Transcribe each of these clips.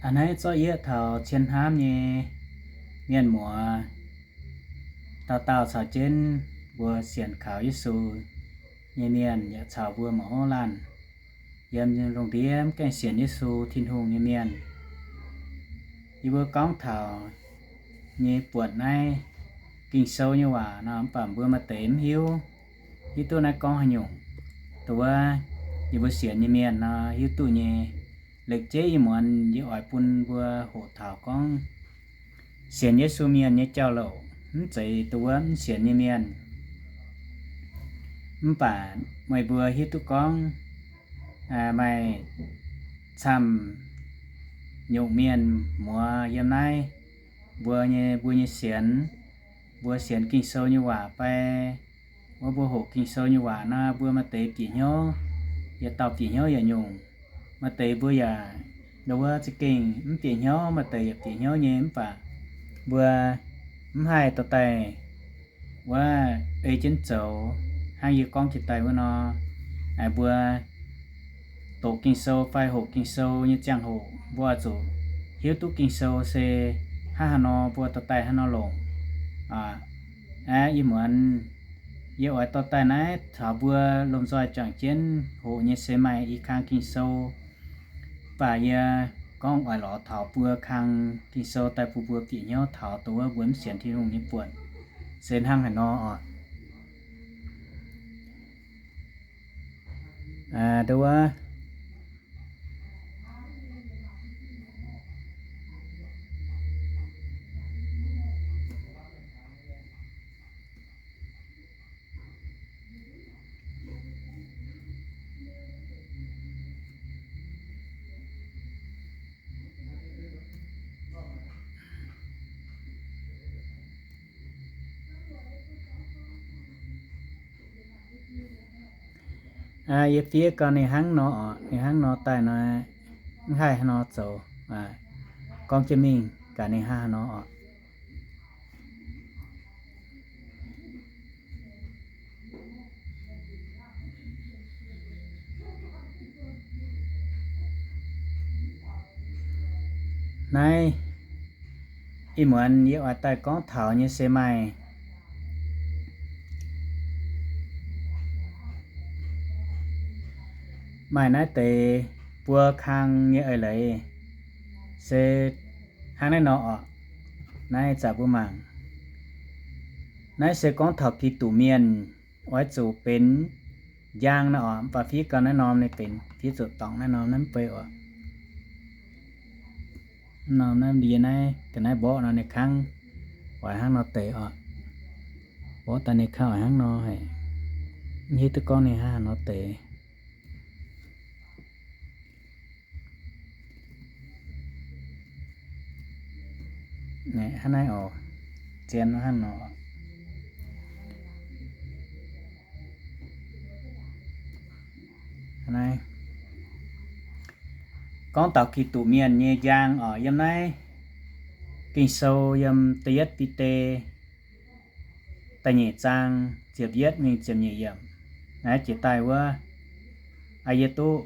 A'hneiv zorqv yieqv taux cien hnamv nyei mienh muoz, dauh dauh caux jienv mbuo sienx kaux Yesu nyei mienh yaac caux mbuo mouz laanh yiem lungh ndiev mv gaengh sienx Yesu Tin-Hungh nyei mienh. Yie mbuo gorngv taux nyei buonc naaiv Ging-Sou nyei waac nor, mv baac mbuo maaih deix mv hiuv, hiuv duqv naaiv gorngv haaix nyungc. Dongh wuov yie mbuo sienx nyei mienh nor hiuv duqv nyei. Lengc jeiv ih muonz yie oix bun mbuo hoqc taux gorngv sienx Yesu mienh nyei jauv-louc, mv zeiz dongh wuov mv sienx nyei mienh. Mv baac meih mbuo hiuv duqv gorngv maaih camv nyungc mienh muoz yiem naaiv mbuo nyei, mbuo nyei sienx, mbuo sienx Ging-Sou nyei waac fai wuov mbuo hoqc Ging-Sou nyei waac nor, mbuo maaih deix bieqc hnyouv, yietc dauh bieqc hnyouv yietc nyungc. Maaih deix mbuo yaac, wuov za'gengh mv bieqc hnyouv, maaih deix yaac bieqc hnyouv nyei, mv baac mbuo mv haih dorh daaih wuov ei jienv zoux. Hnangv yie gorngv jiex daaih wuov nor, mbuo doqc Ging-Sou fai hoqc Ging-Sou nyei ziangh hoc mbuo oix zuqc hiuv duqv Ging-Sou se hnangv haaix nor, mbuo dorh daaih haaix nor longc. Aa, ih muonz yie oix dorh daaih naaiv taux mbuo lomh nzoih juangc jienv hoqc nyei se maaih i kang Ging-Sou. Mv baac yie gorngv oix lorz taux buo kang Ging-Sou daaih bun mbuo bieqc hnyouv taux dongh wuov mbuo mv sienx Tin-Hungh nyei buonc se hnangv haaix nor oc. Dongh wuov Yie fiev gau ninh hnangv nor oc, ninh hnangv nor daaih nor, mv haih haaix nor zoux. Gorngv jienv mingh gaax ninh hnangv haaix nor oc. Naaiv ih muonz yie oix daaih gorngv taux nyei se maaih, maaih naaiv deix buo kang nyei eix leiz se hnangv naaiv nor oc. Naaiv zaqc mbuo mangc. Naaiv se gorngv taux Giduc mienh oix zuqc benx njang nor oc. Mv baac fiev gau naaiv norm ninh benx, fiev zuqc dorngc naaiv norm naaiv mv bei oc. Norm naaiv ndie naaiv ga'naaiv mborqv nor ninh kangv oix hnangv nor deix oc. Mborqv daaih ninh kangv oix hnangv nor haic. Mv hiuv duqv gorngv ninh hnangv haaix nor deix. Hnangv naaiv oc. Zien hnangv nor. Gorngv taux Giduc mienh nyei njang oc, yiem naaiv Ging-Sou yiem da'yietv Bide da'nyeic zaang ziepc yietv mingh ziepc nyeic yiemc. Naaiv jiex daaih wuov, yie duqv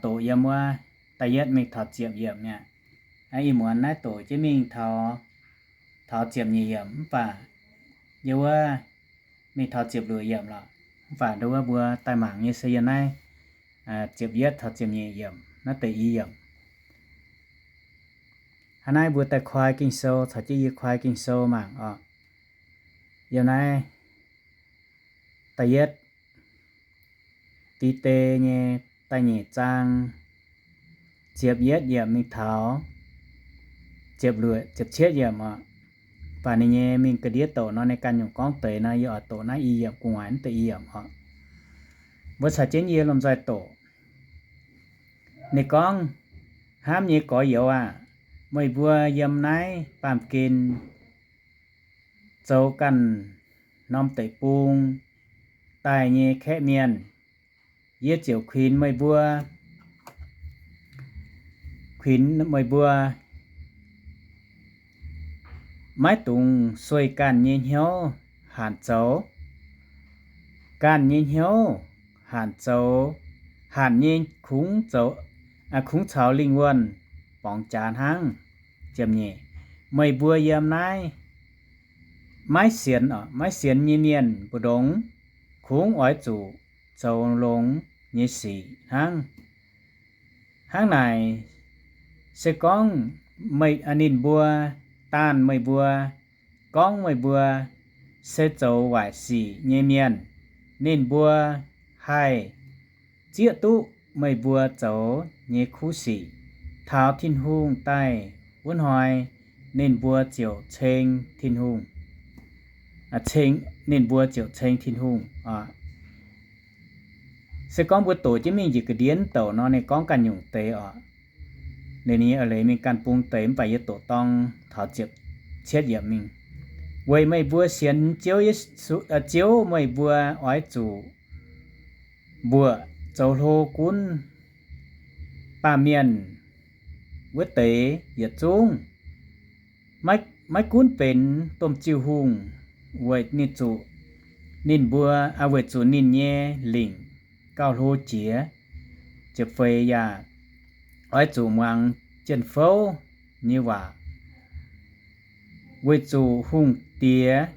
doqc yiem wuov da'yietv mingh taux ziepc yiemc mi'aqv. Ih muonz naaiv doqc jienv mingh taux, taux ziepc nyeic yiemc mv baac yie wuov mingh taux ziepc luoqc yiemc lorqc. Mv baac ndau wuov mbuo daaih mangc nyei se yiem naaiv ziepc yietv taux ziepc nyeic yiemc, naaiv deix i yiemc. Hnangv naaiv mbuo daaih koi Ging-Sou, caux jienv yie koi Ging-Sou mangc oc. Yiem naaiv da'yietv Bide nyei da'nyeic zaang ziepc yietv yiemc mingh taux ziepc luoqc, ziepc cietv yiemc oc. Mv baac ninh nyei mingh ga'ndiev doqc nor, ninh ganh nyungc gorngv deix nor, yie oix doqc naaiv i yiemc gu'nguaaic mv deix i yiemc oc. Mbuo caux jienv yie lomh nzoih doqc. Ninh gorngv, Hnamv nyei gorx-youz aah! Meih mbuo yiem naaiv baamh gen zoux ganh norm deic-bung daaih nyei kaeqv mienh, yie ziouc kuinx meih mbuo, kuinx meih mbuo maiv dungx sueih ganh nyei hnyouv hanc zoux. Ganh nyei hnyouv hanc zoux, hanc nyei kungx zoux, kungx caux lingh wuonh borngz jaax hnangv. Ziepc nyeic, meih mbuo yiem naaiv maiv sienx, maiv sienx nyei mienh mbu'ndongx kungx oix zuqc zoux longx nyei sic hnangv. Hnangv naaic, se gorngv meih, ninh mbuo daanh meih mbuo, gorngv meih mbuo se zoux waaic sic nyei mienh, ninh mbuo haih zieqv duqv meih mbuo zoux nyei kuv sic. Taux Tin-Hungh daaih wuov hnoi, ninh mbuo ziouc ceng Tin-Hungh, ninh mbuo ziouc ceng Tin-Hungh. Se gorngv mbuo doqc jienv mingh njiec ga'ndiev douc nor, ninh gorngv ganh nyungc deix oc. Ninh nyei eix leiz mingh ganh bung deix, mv baac yie doqc dorng taux ziepc cietv yiemc mingh. Weic meih mbuo sienx Ziouv, Ziouv meih mbuo oix zuqc mbuoqc zoux hlo gunv baamh mienh wuov deix yietc zungv, maiv gunv benx domh ziuh hungh, weic ninh zuqc, ninh mbuo, weic zuqc ninh nyei lingc gauh hlo jiex. Ziepc feix, yaac oix zuqc muangx jien-fouv nyei waac, weic zuqc hungh diex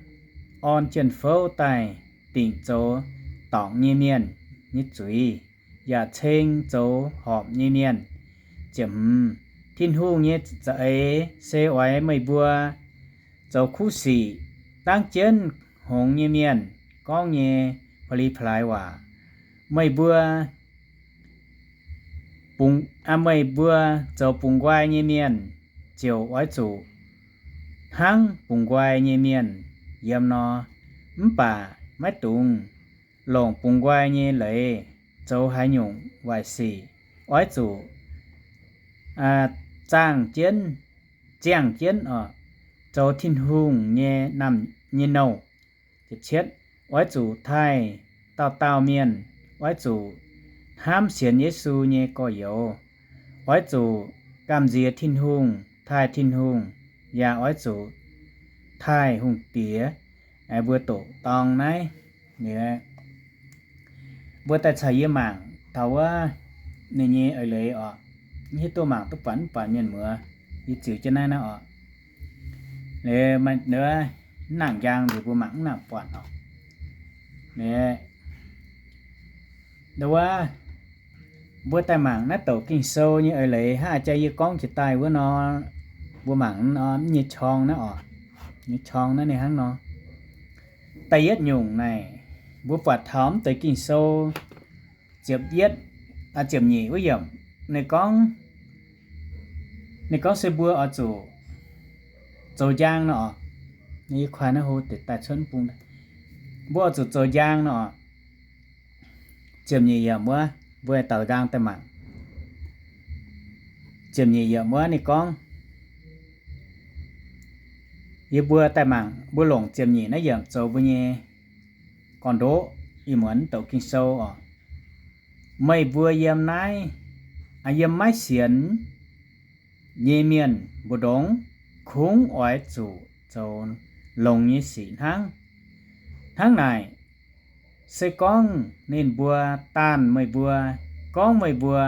orn jien-fouv daaih dingc zoux dorngc nyei mienh nyei zuiz, yaac ceng zoux horpc nyei mienh. Ziepc hmz, Tin-Hungh nyei za'eix se oix meih mbuo zoux kuv sic, dangv jienv hngongx nyei mienh gorngv nyei pa'li pa'laaix waac. Meih mbuo, meih mbuo zoux bungx nqoi nyei mienh ziouc oix zuqc hnangv bungx nqoi nyei mienh yiem nor, mv baac maiv dungx longc bungx nqoi nyei leiz zoux haaix nyungc waaic sic. Oix zuqc zaangh jienv, ziangh jienv oc, zoux Tin-Hungh nyei naamh nyei nouh. Oix zuqc taaih dauh dauh mienh, oix zuqc hnamv sienx Yesu nyei gorx-youz, oix zuqc gamh nziex Tin-Hungh, taaih Tin-Hungh, yaac oix zuqc taaih hungh diex. Mbuo doqc dorng naaiv, mbuo daaih caux yie mangc taux wuov ninh nyei eix leiz oc. Hiuv duqv mangc duqv buatc mv buatc mienh muoz, yie ziux jienv naaiv naaiv oc. Mv nangc njang nziex mbuo mangc mv nangc buatc oc. Wuov, mbuo daaih mangc naaiv douc Ging-Sou nyei eix leiz hnangv a'jang yie gorngv jiex daaih wuov nor, mbuo mangc nyei qorng naaiv oc, nyei qorng naaiv ninh hnangv nor. Da'yietv nyungc naaic, mbuo buatc taux mv deix Ging-Sou ziepc yietv, ziepc nyeic wuov yiemc, ninh gorngv, ninh gorngv se mbuo oix zuqc zoux njang nor oc. Yie kuaaiv naaiv hlo deix daaih cuotv bung, mbuo oix zuqc zoux njang nor oc. Ziepc nyeic yiemc wuov, mbuo daux nqaang daaih mangc. Ziepc nyeic yiemc wuov ninh gorngv, yie mbuo daaih mangc, mbuo longc ziepc nyeic naaiv yiemc zoux mbuo nyei gorn-ndoqv ih muonz douc Ging-Sou oc. Meih mbuo yiem naaiv, yiem maiv sienx nyei mienh mbu'ndongx kungx oix zuqc zoux longx nyei sic hnangv. Hnangv naaic, se gorngv ninh mbuo daanh meih mbuo, gorngv meih mbuo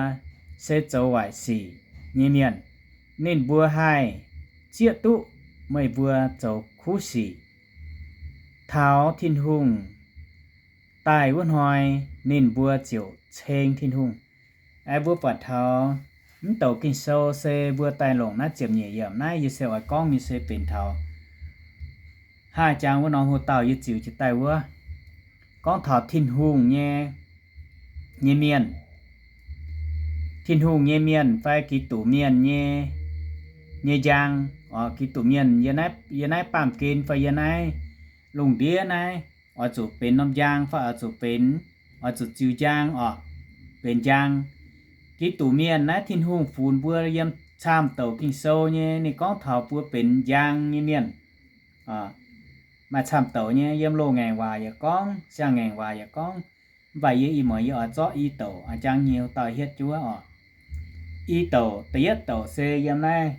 se zoux waaic sic nyei mienh, ninh mbuo haih zieqv duqv meih mbuo zoux kuv sic. Taux Tin-Hungh daaih wuov hnoi, ninh mbuo ziouc ceng Tin-Hungh. Mbuo buatc taux mv douc Ging-Sou se mbuo daaih longc naaiv ziepc nyeic yiemc naaiv, yie se oix gorngv nyei se benx taux hnangv jangx wuov norm hoc-dauh yie ziux jiex daaih wuov, gorngv taux Tin-Hungh nyei, nyei mienh, Tin-Hungh nyei mienh fai Giduc mienh nyei, nyei njang oc. Giduc mienh yiem naaiv baamh gen fai yiem naaiv lungh ndiev naaiv, oix zuqc benx norm njang fai oix zuqc benx, oix zuqc ziux njang oc, benx njang. Giduc mienh naaiv Tin-Hungh funx mbuo yiem camv douc Ging-Sou nyei, ninh gorngv taux mbuo benx njang nyei mienh. Maaih camv douc nyei, yiem loz-ngaengc waac yaac gorngv, siang-ngaengc waac yaac gorngv. Mv baac yie ih muonz yie oix zorqv i douc a'jang nyei dauh hietv juov oc. I douc, da'yietv douc se yiem naaiv,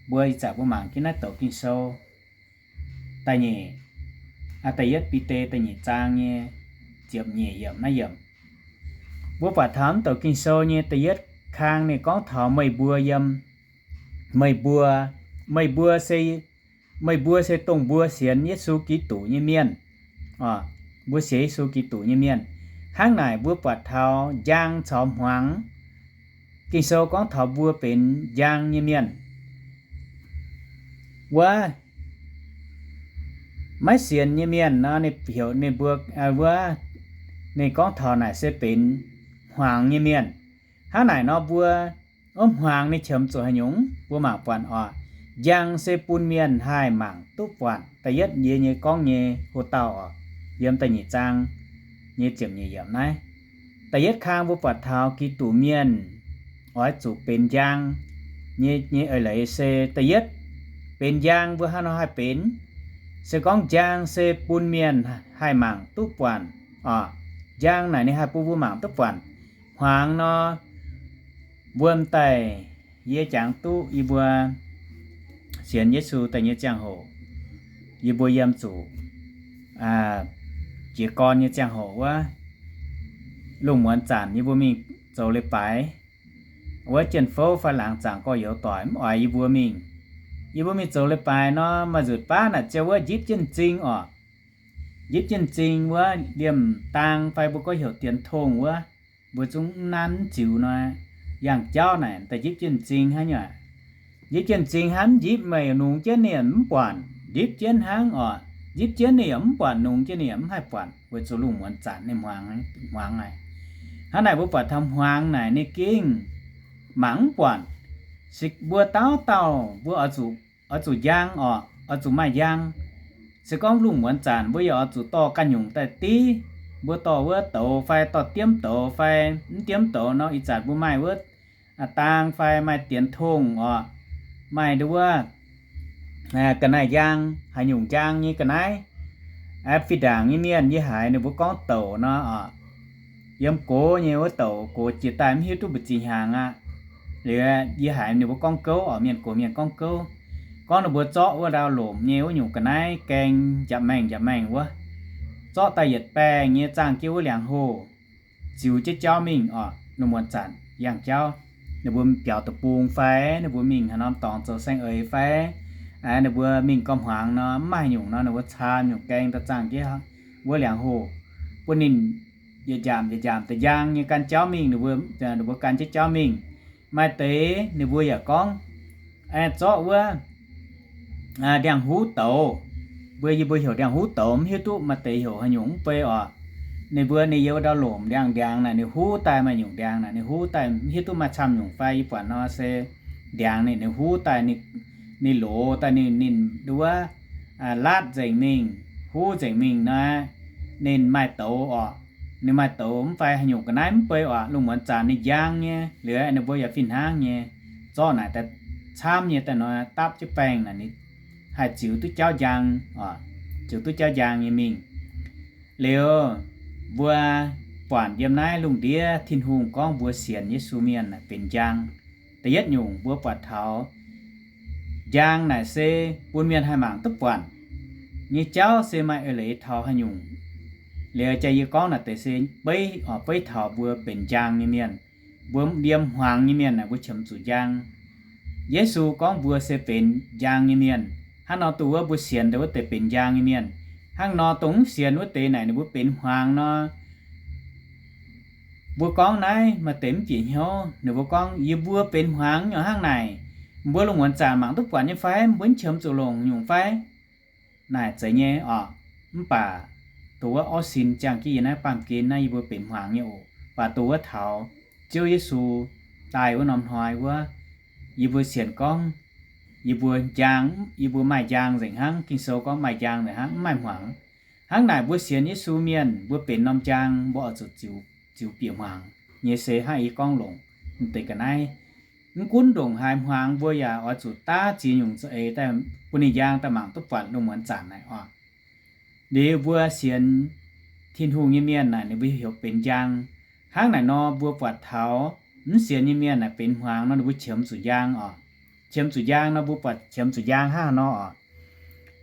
mbuo ih zanc mbuo mangc jienv naaiv douc Ging-Sou da'nyeic, da'yietv Bide da'nyeic zaang nyei ziepc nyeic yiemc naaiv yiemc. Mbuo buatc taux mv douc Ging-Sou nyei da'yietv kang ninh gorngv taux meih mbuo yiem, meih mbuo, meih mbuo se, meih mbuo se dongh mbuo sienx Yesu Giduc nyei mienh, mbuo sienx Yesu Giduc nyei mienh. Hnangv naaic mbuo buatc taux njang caux hmuangx. Ging-Sou gorngv taux mbuo benx njang nyei mienh. Wuov maiv sienx nyei mienh nor, ninh heuc ninh mbuo, wuov, ninh gorngv taux naaic se benx hmuangx nyei mienh. Hnangv naaic nor mbuo, wuov hmuangx ninh qiemx zuqc haaix nyungc? Mbuo mangc buatc oc. Njang se bun mienh haih mangc duqv buatc. Da'yietv yie nyei gorngv nyei ho dauh oc, yiem da'nyeic zaang nyei ziepc nyeic yiemc naaiv. Da'yietv kang mbuo buatc taux Giduc mienh oix zuqc benx njang nyei, nyei eix leiz se da'yietv, benx njang mbuo hnangv nor haih benx, se gorngv njang se bun mienh haih mangc duqv buatc oc. Njang naaic ninh haih bun mbuo mangc duqv buatc. Hmuangx nor, mbuo m'daaih, yie jangx duqv yie mbuo sienx Yesu daaih nyei ziangh hoc, yie mbuo yiem zuqc jiez gorn nyei ziangh hoc wuov, lungh muonz zanc yie mbuo mingh zoux leiz-baaix wuov, jien-fouv fai laangz zaangc gorx-youz doic mv oix yie mbuo mingh. Yie mbuo mingh zoux leiz-baaix nor, maaih nzutc baav naaic ziouc wuov njipv jienv m'zing oc. Njipv jienv m'zing wuov, liemh daang fai mbuo gorngv heuc dienx tongh wuov, mbuo zungv mv nanv mv ziux nor, yangh jauv naaic daaih njipv jienv m'zing hnangv nyei. Njipv jienv m'zing hnangv, mv njipv meih nungx jienv ninh yaac mv buatc, njipv jienv hnangv oc. Njipv jienv ninh yaac mv buatc, nungx jienv ninh yaac mv haih buatc, weic zuqc lungh muonz zanc ninh hmuangx, hmuangx haic. Hnangv naaic mbuo buatc taux hmuangx naaic ninh gengh mangc mv buatc. Se mbuo dauh dauh mbuo oix zuqc, oix zuqc njang oc, oix zuqc maaih njang. Se gorngv lungh muonz zanc mbuo yaac oix zuqc dorh ganh nyungc daaih div. Mbuo dorh wuov douz fai dorh diemv douz fai mv diemv douz nor, ih zanc mbuo maaih wuov daang fai maaih dienx tongh oc, maaih nduov ga'naaiv njang, haaix nyungc njang nyei ga'naaiv. Fih ndaangc nyei mienh yie haiz ninh mbuo gorngv douc nor oc, yiem gox nyei wuov douc, gox jiex daaih mv hiuv duqv mbu'ziex hnyangx aqv. Liuz yie haiz ninh mbuo gorngv gouv oc, mienh gox mienh gorngv gouv, gorngv ninh mbuo zorqv wuov ndau lomc nyei wuov nyungc ga'naaiv gaeng njapc maengh njapc maengh wuov, zorqv daaih yietc baengh nyei zaangh jienv wuov liangx hoh ziux jienv jauv mingh oc. Lungh muonz zanc yangh jauv, ninh mbuo biaux deic-bung fai ninh mbuo mingh haaix norm dorngx zoux saeng-eix fai ninh mbuo mingh gauh hmuangx nor, mv maaih haaix nyungc nor, ninh mbuo caa nyungc gaeng daaih zaangh jienv wuov liangx hoh, bun ninh yietc nzamc yietc nzamc da'njang nyei gan jauv mingh. Ninh mbuo, ninh mbuo gan jienv jauv mingh. Maaih deix ninh mbuo yaac gorngv, zorqv wuov ndiangx-huv douz. Mbuo, yie mbuo heuc ndiangx-huv douz, mv hiuv duqv maaih deix heuc haaix nyungc mv bei oc. Ninh mbuo ninh yiem ndau lomc ndiangx-ndiangx naaic ninh huv daaih, maaih nyungc ndiangx naaic ninh huv daaih mv hiuv duqv maaih camv nyungc fai, yie buatc nor se ndiangx ninh, ninh huv daaih, ninh loz daaih, ninh, ninh nduov laatv nzengc mingh, huv nzengc mingh nor, ninh maaih douz oc. Ninh maaih douz mv fai haaix nyungc ga'naaiv mv bei oc. Lungh muonz zanc ninh njang nyei, liuz ninh mbuo yaac fih hnangv nyei, zorqv naaic daaih camv nyei daaih nor dapv jienv baengh naaic ninh haih ziux duqv jauv njang oc, ziux duqv jauv njang nyei mingh. Liuz mbuo buatc yiem naaiv lungh ndiev Tin-Hungh gorngv mbuo sienx Yesu mienh naaic benx njang. Da'yietv nyungc mbuo buatc taux njang naaic se bun mienh haih mangc duqv buatc nyei jauv se maaih eix leiz taux haaix nyungc. Liuz jaax yie gorngv naaic deix se beiv, beiv taux mbuo benx njang nyei mienh. Mbuo yiem hmuangx nyei mienh naaic mbuo qiemx zuqc njang. Yesu gorngv mbuo se benx njang nyei mienh. Hnangv nor dongh wuov mbuo sienx deix wuov deix benx njang nyei mienh. Hnangv nor dongh mv sienx wuov deix naaic ninh mbuo benx hmuangx nor, mbuo gorngv naaiv maaih deix mv bieqc hnyouv. Ninh mbuo gorngv, yie mbuo benx hmuangx nyei hnangv naaic, mbuo lungh muonz zanc mangc duqv buatc nyei fai? Mbuo qiemx zuqc longc nyungc fai? Naaic zeiz nyei oc. Mv baac dongh wuov orv sin ziangh jienv yie naaiv baamh gen naaiv yie mbuo benx hmuangx nyei oc. Mv baac dongh wuov taux Ziouv Yesu daaih wuov norm hnoi wuov, yie mbuo sienx gorngv yie mbuo njang, yie mbuo maaih njang nzengc hnangv. Ging-Sou gorngv maaih njang nzengc hnangv, mv maaih hmuangx. Hnangv naaic mbuo sienx Yesu mienh mbuo benx norm njang, mbuo oix zuqc ziux, ziux bieqc hmuangx nyei se hnangv yie gorngv longc m'deix ga'naaiv. Mv gunv ndongc haaix hmuangx mbuo yaac oix zuqc daav ziex nyungc za'eix daaih bun ninh njang daaih mangc duqv buatc lungh muonz zanc naaic oc. Liuz mbuo sienx Tin-Hungh nyei mienh naaic ninh mbuo heuc benx njang. Hnangv naaic nor mbuo buatc taux mv sienx nyei mienh naaic benx hmuangx nor ninh mbuo qiemx zuqc njang oc. Qiemx zuqc njang nor mbuo buatc qiemx zuqc njang hnangv haaix nor oc.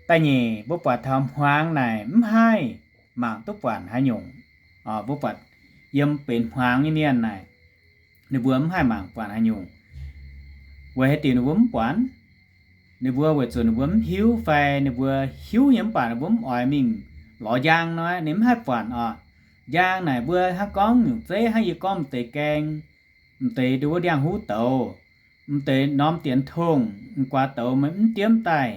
Da'nyeic mbuo buatc taux hmuangx naaic mv haih mangc duqv buatc haaix nyungc. Mbuo buatc yiem benx hmuangx nyei mienh naaic, ninh mbuo mv haih mangc buatc haaix nyungc. Weic haaix diuc ninh mbuo mv buatc? Ninh mbuo weic zuqc ninh mbuo mv hiuv fai ninh mbuo hiuv nyei mv baac ninh mbuo mv oix mingh lorz njang nor, ninh mv haih buatc oc. Njang naaic mbuo hnangv gorngv nyungc zeiv hnangv yie gorngv m'deix gaeng, m'deix nduov ndiangx-huv douz, m'deix norm dienx tongh, m'guaax douz meih mv diemv daaih.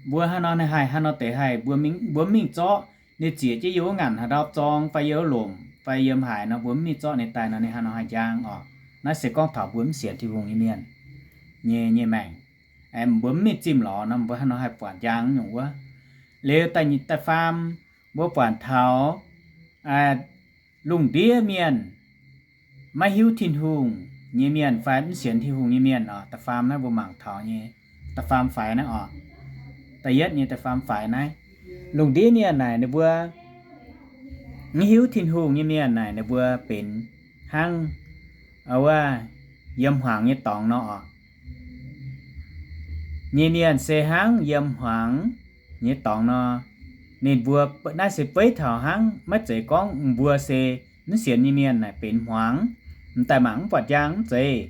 Mbuo hnangv nor ninh haih, hnangv nor deix haih, mbuo mingh, mbuo mv mingh zorqv ninh, ziec jienv yiem wuov ngaanc haaix ndau zorng fai yiem wuov lomc fai yiem haaix nor, mbuo mv mingh zorqv ninh daaih nor, ninh hnangv nor haih njang oc. Naaiv se gorngv taux mbuo mv sienx Tin-Hungh nyei mienh nyei, nyei maengc. Mbuo mv mingh zimh lorz nor, mbuo hnangv nor haih buatc njang nyungc wuov. Liuz da'faam, mbuo buatc taux lungh ndiev mienh, maiv hiuv Tin-Hungh nyei mienh fai mv sienx Tin-Hungh nyei mienh oc. Da'faam naaiv mbuo mangc taux nyei, da'faam faix naaiv oc. Da'yietv nyei da'faam faix naaiv, lungh ndiev mienh naaic ninh mbuo mv hiuv Tin-Hungh nyei mienh naaic ninh mbuo benx hnangv wuov yiem hmuangx nyei dorngx nor oc. Nyei mienh se hnangv yiem hmuangx nyei dorngx nor. Ninh mbuo, naaiv se beiv taux hnangv, maiv zeiz gorngv mbuo se mv sienx nyei mienh naaic benx hmuangx, m'daaih mangc mv buatc njang, mv zeiz.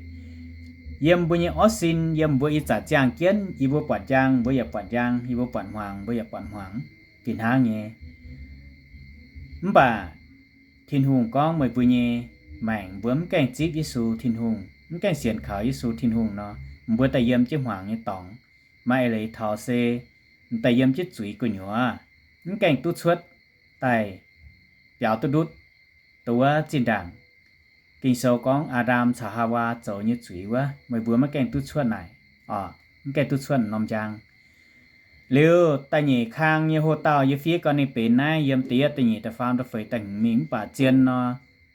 Yiem mbuo nyei orv sin, yiem mbuo ih zanc ziangh jienv, yie mbuo buatc njang mbuo yaac buatc njang, yie mbuo buatc hmuangx mbuo yaac buatc hmuangx, fih hnangv nyei. Mv baac Tin-Hungh gorngv meih mbuo nyei maengc mbuo mv gaengh zipv Yesu Tin-Hungh, mv gaengh sienx kaux Yesu Tin-Hungh nor, mbuo daaih yiem jienv hmuangx nyei dorngx. Maaih eix leiz taux se m'daaih yiem jienv zuiz gu'nyuoz, mv gaengh duqv cuotv daaih biaux duqv ndutv. Dongh wuov zinh ndaangc Ging-Sou gorngv Aa^ndam caux Haawaa zoux nyei zuiz wuov, meih mbuo maiv gaengh duqv cuotv naaic oc, mv gaengh duqv cuotv norm njang. Liuz da'nyeic kang nyei hoc-dauh yie fiev gau ninh benx naaiv, yiem da'yietv, da'nyeic, da'faam, da'feix, da'hmz mingh, mv baac zien nor,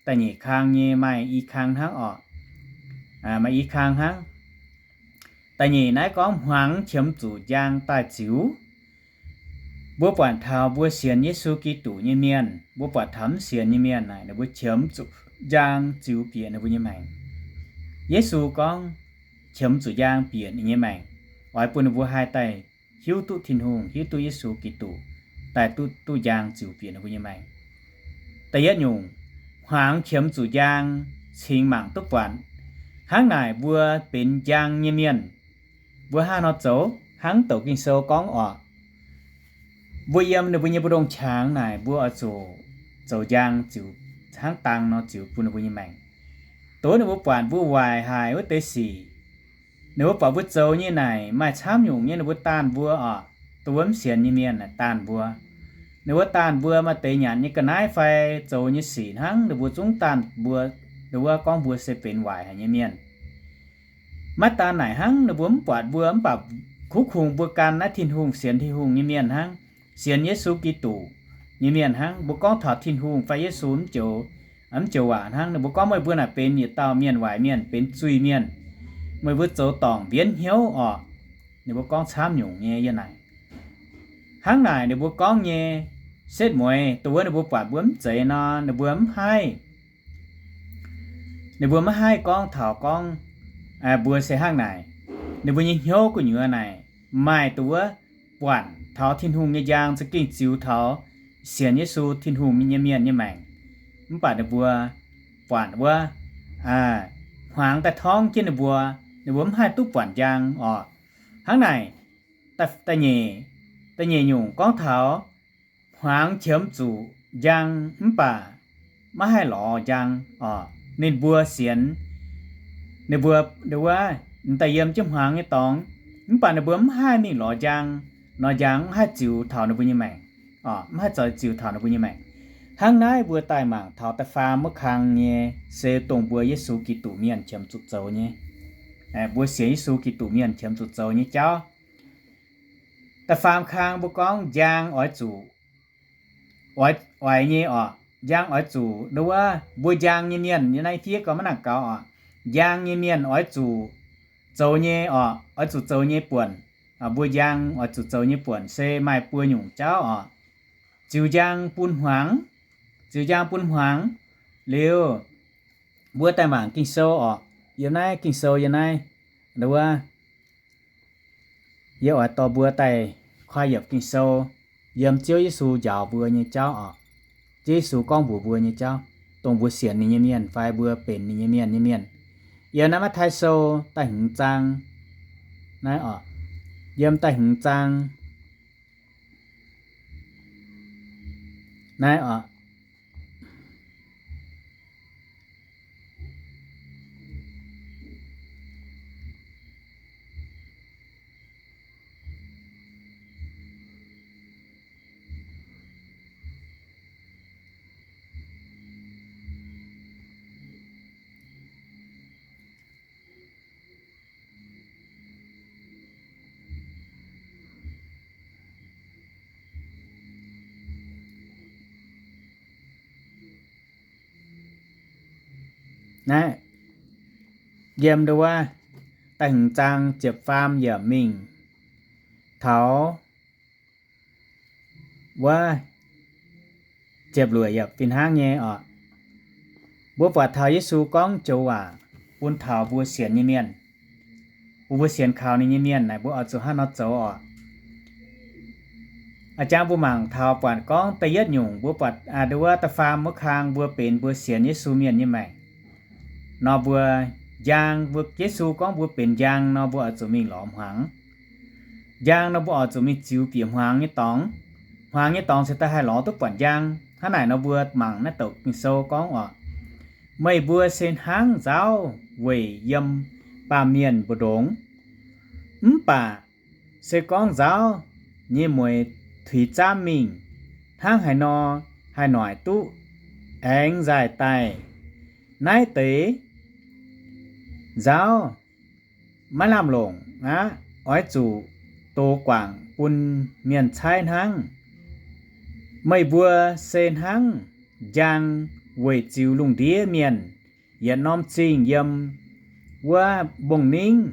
da'nyeic kang nyei maaih i kang hnangv oc. Maaih i kang hnangv. Da'nyeic naaiv gorngv hmuangx qiemx zuqc njang daaih ziux. Mbuo buatc taux mbuo sienx Yesu Giduc nyei mienh, mbuo buatc taux mv sienx nyei mienh naaic, ninh mbuo qiemx zuqc njang ziux bieqc ninh mbuo nyei maengc. Yesu gorngv qiemx zuqc njang bieqc ninh nyei maengc, oix bun ninh mbuo haih daaih hiuv duqv Tin-Hungh, hiuv duqv Yesu Giduc, daaih duqv, duqv njang ziux bieqc ninh mbuo nyei maengc. Da'yietv nyungc, hmuangx qiemx zuqc njang cingx mangc duqv buatc. Hnangv naaic mbuo benx njang nyei mienh, mbuo hnangv nor zoux hnangv douc Ging-Sou gorngv oc. Mbuo yiem ninh mbuo nyei mbu'ndongx-qangx naaic, mbuo oix zuqc zoux njang ziux, hnangv dang nor ziux bun ninh mbuo nyei maengc. Dongh ninh mbuo buatc mbuo waaic haic wuov deix sic, ninh mbuo buatc mbuo zoux nyei naaic maaih camv nyungc nyei ninh mbuo daanh mbuo oc. Dongh wuov mv sienx nyei mienh naaic daanh mbuo. Ninh mbuo daanh mbuo maaih deix nyanc nyei ga'naaiv fai zoux nyei sic hnangv, ninh mbuo zungv daanh mbuo, ninh mbuo gorngv mbuo se benx waaic haic nyei mienh. Maiv daan naaic hnangv, ninh mbuo mv buatc mbuo, mv baac kuv kungx mbuo gan naaiv Tin-Hungh, sienx Tin-Hungh nyei mienh hnangv, sienx Yesu Giduc nyei mienh hnangv. Mbuo gorngv taux Tin-Hungh fai Yesu mv joux, mv joux waac hnangv, ninh mbuo gorngv meih mbuo naaic benx yietc dauh mienh waaic mienh, benx zuiz-mienh. Meih mbuo zoux dorngc mbienv hnyouv orqc. Ninh mbuo gorngv camv nyungc nyei yie naaic. Hnangv naaic ninh mbuo gorngv nyei, setv mueiz dongh wuov ninh mbuo buatc mbuo mv zeiz nor, ninh mbuo mv haih, ninh mbuo maiv haih gorngv taux gorngv mbuo se hnangv naaic. Ninh mbuo nyei hnyouv gu'nyuoz naaic maaih dongh wuov buatc taux Tin-Hungh nyei njang za'gengh ziux taux sienx Yesu Tin-Hungh nyei mienh nyei maengc. Mv baac ninh mbuo buatc wuov hmuangx daaih torngv jienv ninh mbuo, ninh mbuo mv haih duqv buatc njang orqc. Hnangv naaic, da'nyeic, da'nyeic nyungc gorngv taux hmuangx qiemx zuqc njang mv baac maiv haih lorz njang orqc. Ninh mbuo sienx, ninh mbuo, wuov, m'daaih yiem jienv hmuangx nyei dorngx, mv baac ninh mbuo mv haih mingh lorz njang, nor njang mv haih ziux taux ninh mbuo nyei maengc, mv haih zoux ziux taux ninh mbuo nyei maengc. Hnangv naaiv mbuo daaih mangc taux da'faam wuov kang nyei, se dongh mbuo Yesu Giduc mienh qiemx zuqc zoux nyei. Mbuo sienx Yesu Giduc mienh qiemx zuqc zoux nyei jauv. Da'faam kang mbuo gorngv njang oix zuqc, oix, oix nyei orqc. Njang oix zuqc, wuov, mbuo njang nyei mienh, yie naaiv fiev gau maiv nangc gaux orqc. Njang nyei mienh oix zuqc zoux nyei orqc, oix zuqc zoux nyei buonc. Mbuo njang oix zuqc zoux nyei buonc se maaih buo nyungc jauv orqc. Ziux njang bun hmuangx, ziux njang bun hmuangx. Liuz, mbuo daaih mangc Ging-Sou orqc. Yiem naaiv Ging-Sou yiem naaiv, wuov, yie oix dorh mbuo daaih koi yiepc Ging-Sou, yiem Ziouv Yesu njaaux mbuo nyei jauv orqc. Ziouv Yesu gorngv mbuox mbuo nyei jauv, dongh mbuo sienx ninh nyei mienh fai mbuo benx ninh nyei mienh nyei mienh. Yiem naaiv Matv^taai Sou da'hmz zaang naaiv oc, yiem da'hmz zaang naaiv oc. Naaiv, yiem ndo wuov, da'hmz zaang ziepc faam yiemc mingh taux wuov ziepc luoqc yiemc fih hnangv nyei oc. Mbuo buatc taux Yesu gorngv joux waac bun taux mbuo sienx nyei mienh, bun mbuo sienx kaux ninh nyei mienh naaic, mbuo oix zuqc hnangv nor zoux oc. A'jang mbuo mangc taux buatc gorngv da'yietv nyungc, mbuo buatc ndo wuov da'faam wuov kang mbuo benx mbuo sienx Yesu mienh nyei maengc nor, mbuo njang, mbuo Yesu gorngv mbuo benx njang nor, mbuo oix zuqc mingh lorz hmuangx. Njang nor, mbuo oix zuqc mingh ziux bieqc hmuangx nyei dorngx. Hmuangx nyei dorngx se da'haih lorz duqv buatc njang. Hnangv naaic nor, mbuo mangc naaiv douc Ging-Sou gorngv oc, meih mbuo se hnangv nzaauv weic yiem baamh mienh mbu'ndongx, mv baac se gorngv nzaauv nyei mueiz tuix zaamv mingh, hnangv haaix nor haih noic duqv aengx nzaaih daaih. Naaiv deix nzaauv maiv lamh longc aqv, oix zuqc dox guangc bun mienh caaiv hnangv. Meih mbuo se hnangv njang weic ziux lungh ndiev mienh. Yietc norm zingh yiem wuov mbong-ningv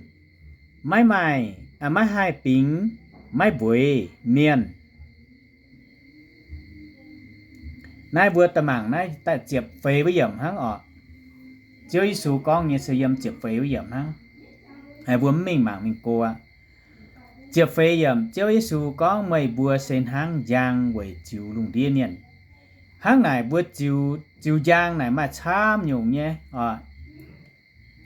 maiv maaih, maiv haih bingx maiv mbueiz mienh. Naaiv mbuo daaih mangc naaiv da'ziepc feix wuov yiemc hnangv oc. Ziouv Yesu gorngv nyei se yiem ziepc feix wuov yiemc hnangv. Haiz mbuo mv mingh mangc mingh go aqv. Ziepc feix yiemc, Ziouv Yesu gorngv, meih mbuo se hnangv njang weic ziux lungh ndiev mienh. Hnangv naaic mbuo ziux, ziux njang naaic maaih camv nyungc nyei oc.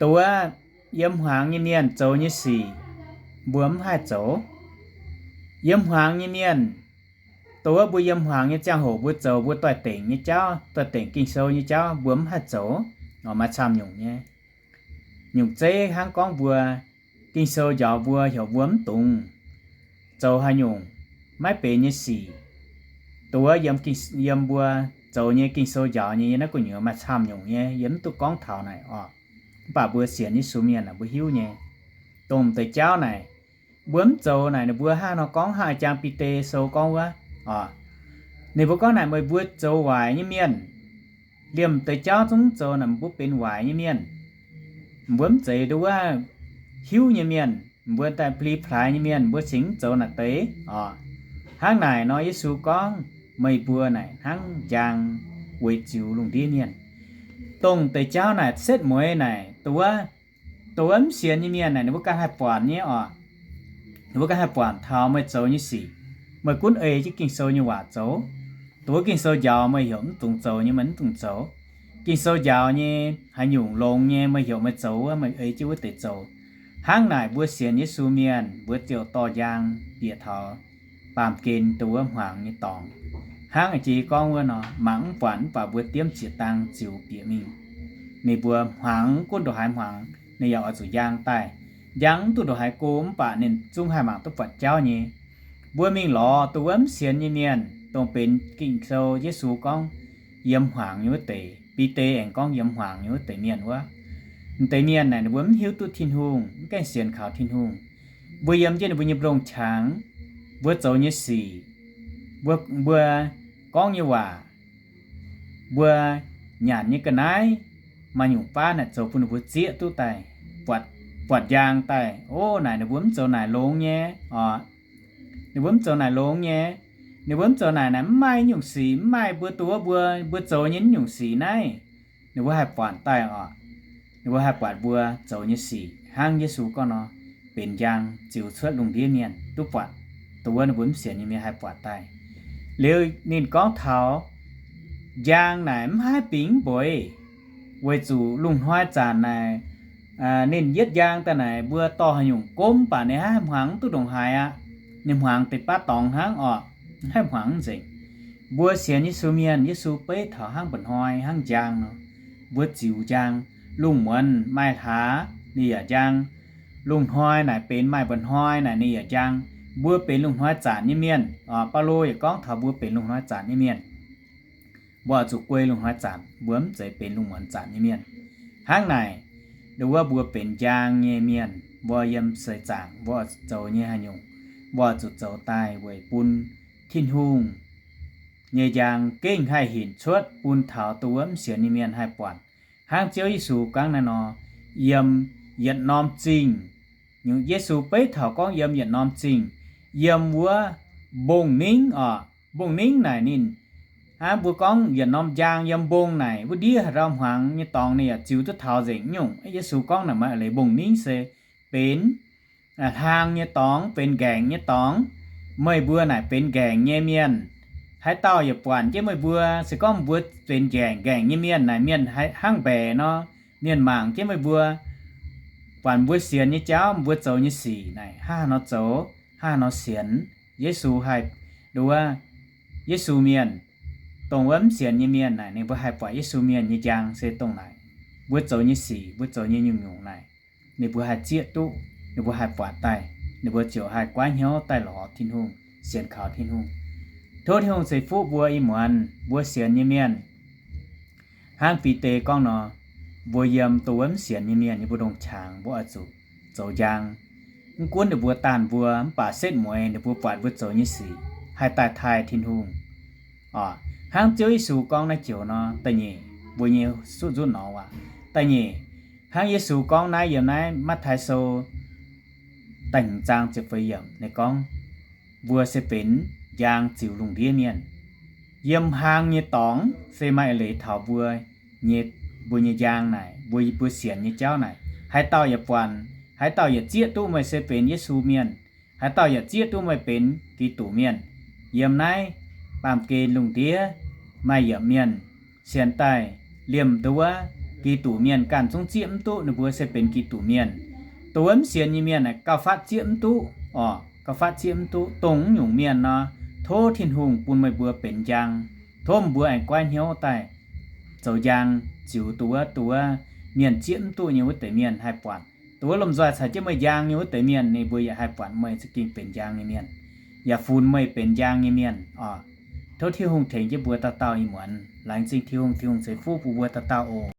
Dongh wuov yiem hmuangx nyei mienh zoux nyei sic, mbuo mv haih zoux. Yiem hmuangx nyei mienh, dongh wuov mbuo yiem hmuangx nyei ziangh hoc mbuo zoux mbuo doix-dengc nyei jauv, doix-dengc Ging-Sou nyei jauv, mbuo mv haih zoux. Oc, maaih camv nyungc nyei. Nyungc zeiv hnangv gorngv mbuo Ging-Sou njaaux mbuo heuc mbuo mv dungx zoux haaix nyungc maiv benx nyei sic. Dongh wuov yiem, yiem mbuo zoux nyei Ging-Sou njaaux nyei naaiv gu'nyuoz maaih camv nyungc nyei, yie mv duqv gorngv taux naaic oc. Mv baac mbuo sienx Yesu mienh naaic mbuo hiuv nyei. Dongh m'deix jauv naaic, mbuo mv zoux naaic, ninh mbuo hnangv nor gorngv hnangv a'jang Bide Sou gorngv wuov oc. Ninh mbuo gorngv naaic, meih mbuo zoux waaic nyei mienh, liemh deix jauv zungv mv zoux naaic, mbuo benx waaic nyei mienh. Mbuo mv zeiz ndo wuov hiuv nyei mienh, mbuo daaih pli plaaix nyei mienh, mbuo cingx mv zoux naaic deix oc. Hnangv naaic nor Yesu gorngv, meih mbuo naaic hnangv njang weic ziux lungh ndiev mienh. Dongh deix jauv naaic setv mueiz naaic, dongh wuov, dongh wuov mv sienx nyei mienh naaic, ninh mbuo ganh haih buatc nyei oc. Ninh mbuo ganh haih buatc taux meih zoux nyei sic. Meih gunv ei jienv Ging-Sou nyei waac zoux, dongh wuov Ging-Sou njaaux meih heuc mv dungx zoux nyei, meih mv dungx zoux. Ging-Sou njaaux nyei haaix nyungc longx nyei, meih heuc meih zoux wuov, meih ei jienv wuov deix zoux. Hnangv naaic mbuo sienx Yesu mienh, mbuo ziouc dorh njang bieqc taux baamh gen dongh wuov hmuangx nyei dorngx. Hnangv jiex gorngv wuov nor, mangc mv buatc mv baac mbuo diemv zieqc dang ziux bieqc mingh. Ninh mbuo hmuangx gunv ndongc haaix hmuangx, ninh yaac oix zuqc njang daaih. Njang mv duqv ndongc haaix go mv baac ninh zungv haih mangc duqv buatc jauv nyei. Mbuo mingh lorz dongh wuov mv sienx nyei mienh, dongh benx Ging-Sou Yesu gorngv yiem hmuangx nyei wuov deix, Bide aengx gorngv yiem hmuangx nyei wuov deix mienh wuov. M'deix mienh naaic ninh mbuo mv hiuv duqv Tin-Hungh, mv gaengh sienx kaux Tin-Hungh. Mbuo yiem jienv ninh mbuo nyei m'long-qangx, mbuo zoux nyei sic, mbuo, mbuo gorngv nyei waac, mbuo nyanc nyei ga'naaiv, maaih nyungc baav naaic zoux bun ninh mbuo zieqv duqv daaih, buatc, buatc njang daaih. O, naaic ninh mbuo mv zoux naaic longx nyei oc. Ninh mbuo mv zoux naaic longx nyei. Ninh mbuo mv zoux naaic, naaic mv maaih nyungc sic, mv maaih mbuo duqv mbuo, mbuo zoux nyei nyungc sic naaiv. Ninh mbuo haih buatc daaih oc. Ninh mbuo haih buatc mbuo zoux nyei sic hnangv Yesu gorngv nor, benx njang ziux cuotv lungh ndiev mienh duqv buatc. Dongh wuov ninh mbuo mv sienx nyei mienh haih buatc daaih. Liuz ninh gorngv taux njang naaic mv haih bingx mbueiz, weic zuqc lungh hnoi zanc naaic Ninh yietv njang daaih naaic, mbuo dorh haaix nyungc gomv baac ninh haih hmuangx mv duqv ndongc haaix aqv. Ninh hmuangx deix baav dorngx hnangv orqc, haih hmuangx mv nzengc. Mbuo sienx Yesu mienh, Yesu beiv taux hnangv mba'hnoi hnangv njang nor, mbuo ziux njang. Lungh muonz maaih hlaax ninh yaac njang. Lungh hnoi naaic benx maaih mba'hnoi naaic ninh yaac njang. Mbuo benx lungh hnoi zanc nyei mienh. Baulo yaac gorngv taux mbuo benx lungh hnoi zanc nyei mienh. Mbuo oix zuqc guei lungh hnoi zanc, mbuo mv zeiz benx lungh muonz zanc nyei mienh. Hnangv naaic, nduov mbuo benx njang nyei mienh, mbuo yiem seix zaangc mbuo oix zuqc zoux nyei haaix nyungc, mbuo oix zuqc zoux daaih weic bun Tin-Hungh nyei njang gengh haih hinc cuotv bun taux dongh wuov mv sienx nyei mienh haih buatc. Hnangv Ziouv Yesu gorngv naaiv nor, yiem yietc norm zingh, Yesu beiv taux gorngv yiem yietc norm zingh, yiem wuov mbong-ningv orqc. Mbong-ningv naaic ninh, hnangv mbuo gorngv yietc norm njang yiem mbong naaic, wuov ndiev haaix dauh hmuangx nyei dorngx ninh yaac ziux duqv taux nzengc nyungc. Yesu gorngv naaic maaih leiz mbong-ningv se benx hlaang nyei dorngx, benx nqaengc nyei dorngx. Meih mbuo naaic benx nqaengc nyei mienh. Haaix dauh yaac buatc jienv meih mbuo, se gorngv mbuo benx nqaengc, nqaengc nyei mienh naaic, mienh hnangv mbaeqc nor, mienh mangc jienv meih mbuo, buatc mbuo sienx nyei jauv, mbuo zoux nyei sic naaic hnangv haaix nor zoux, hnangv haaix nor sienx. Yesu haih, nduov, Yesu mienh, dongh wuov mv sienx nyei mienh naaic ninh mbuo haih buatc Yesu mienh nyei njang se dongh naaic. Mbuo zoux nyei sic, mbuo zoux nyei nyungc-nyungc naaic, ninh mbuo haih zieqv duqv, ninh mbuo haih buatc daaih, ninh mbuo ziouc haih goiv hnyouv daaih lorz Tin-Hungh, sienx kaux Tin-Hungh. Tov Tin-Hungh ceix fuqv mbuo ih muonz mbuo sienx nyei mienh, hnangv Bide gorngv nor, mbuo yiem dongh wuov mv sienx nyei mienh nyei mbu'ndongx-qangx mbuo oix zuqc zoux njang. Mv gunv ninh mbuo daanh mbuo mv baac setv mueiz ninh mbuo buatc mbuo zoux nyei sic haih daaih taaih Tin-Hungh. Hnangv Ziouv Yesu gorngv naaiv joux nor, da'nyeic, mbuo nyei suqv nzunv nor waac. Da'nyeic, hnangv Yesu gorngv naaiv yiem naaiv Matv^taai Sou da'hmz zaang ziepc feix yiemc ninh gorngv, mbuo se benx njang ziux lungh ndiev mienh. Yiem hlaang nyei dorngx se maaih eix leiz taux mbuo nyei, mbuo nyei njang naaic, mbuo, mbuo sienx nyei jauv naaic. Haaix dauh yaac buatc, haaix dauh yaac zieqv duqv meih se benx Yesu mienh. Haaix dauh yaac zieqv duqv meih benx Giduc mienh. Yiem naaiv baamh gen lungh ndiev maaih yietc mienh sienx daaih liemh nduov Giduc mienh ganh zungv zieqv mv duqv ninh mbuo se benx Giduc mienh. Dongh wuov mv sienx nyei mienh naaic gauh fatv zieqv mv duqv orqc, gauh fatv zieqv mv duqv. Dongh wuov nyungc mienh nor, tov Tin-Hungh bun meih mbuo benx njang. Tov meih mbuo aengx goiv hnyouv daaih zoux njang ziux dongh wuov, dongh wuov mienh zieqv mv duqv nyei wuov deix mienh haih buatc. Dongh wuov lomh nzoih caux jienv meih njang nyei wuov deix mienh, ninh mbuo yaac haih buatc meih za'gengh benx njang nyei mienh, yaac funx meih benx njang nyei mienh orqc. Tov Tin-Hungh tengx jienv mbuo dauh dauh ih muonz. Laengz zingh Tin-Hungh, Tin-Hungh ceix fuqv bun mbuo dauh dauh oc.